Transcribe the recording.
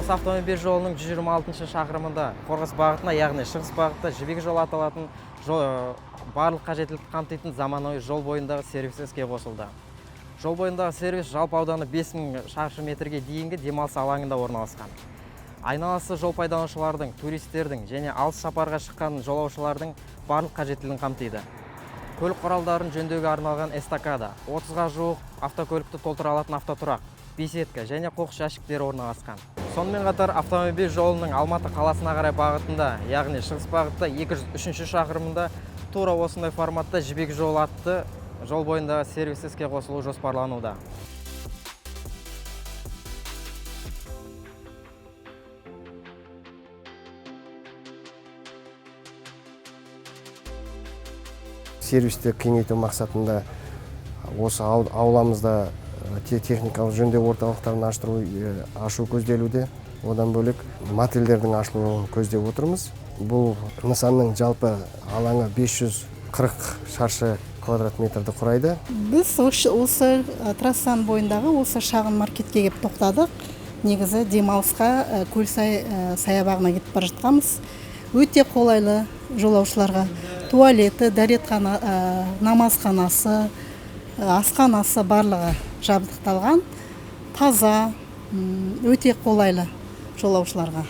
Осы автомобиль жолының 126 шақырымында Қорғас бағытына, яғни шығыс бағытта Жібек жолы аталатын барлық қажеттілікті қамтитын заманауи жол бойындағы сервис іске қосылды. Жол бойындағы сервис жалпы ауданы 5000 шаршы метрге дейінгі демалыс алаңында орналасқан. Айналасы жол пайдаланушылардың, туристердің және алыс сапарға шыққан жолаушылардың барлық қажеттілігін қамтиды. Көлік құралдарын жөндеуге арналған эстакада, 30-ға жуық автокөлікті толтыра алатын автотұрақ, беседка және қоқыс жәшіктері орналасқан. Сонымен қатар автомобиль жолының Алматы қаласына қарай бағытында, яғни шығыс бағытта 203 шақырымында тура осындай форматта Жібек жолы атты жол бойындағы сервис іске қосылуы жоспарлануда. Сервисті кеңейту мақсатында осы ауламызда техникалық жөндеу орталықтарын ашу көзделуде. Одан бөлек мотельдердің ашылуын көздеп отырмыз. Бұл нысанның жалпы алаңы 540 шаршы квадрат метрді құрайды. Біз осы трассаның бойындағы осы шағын маркетке келіп тоқтадық. Негізі демалысқа Көлсай саябағына кетіп бара жатқанбыз. Өте қолайлы жолаушыларға. Туалеті, дәретхана, намазханасы, асханасы барлығы жабдықталған, таза, өте қолайлы жолаушыларға.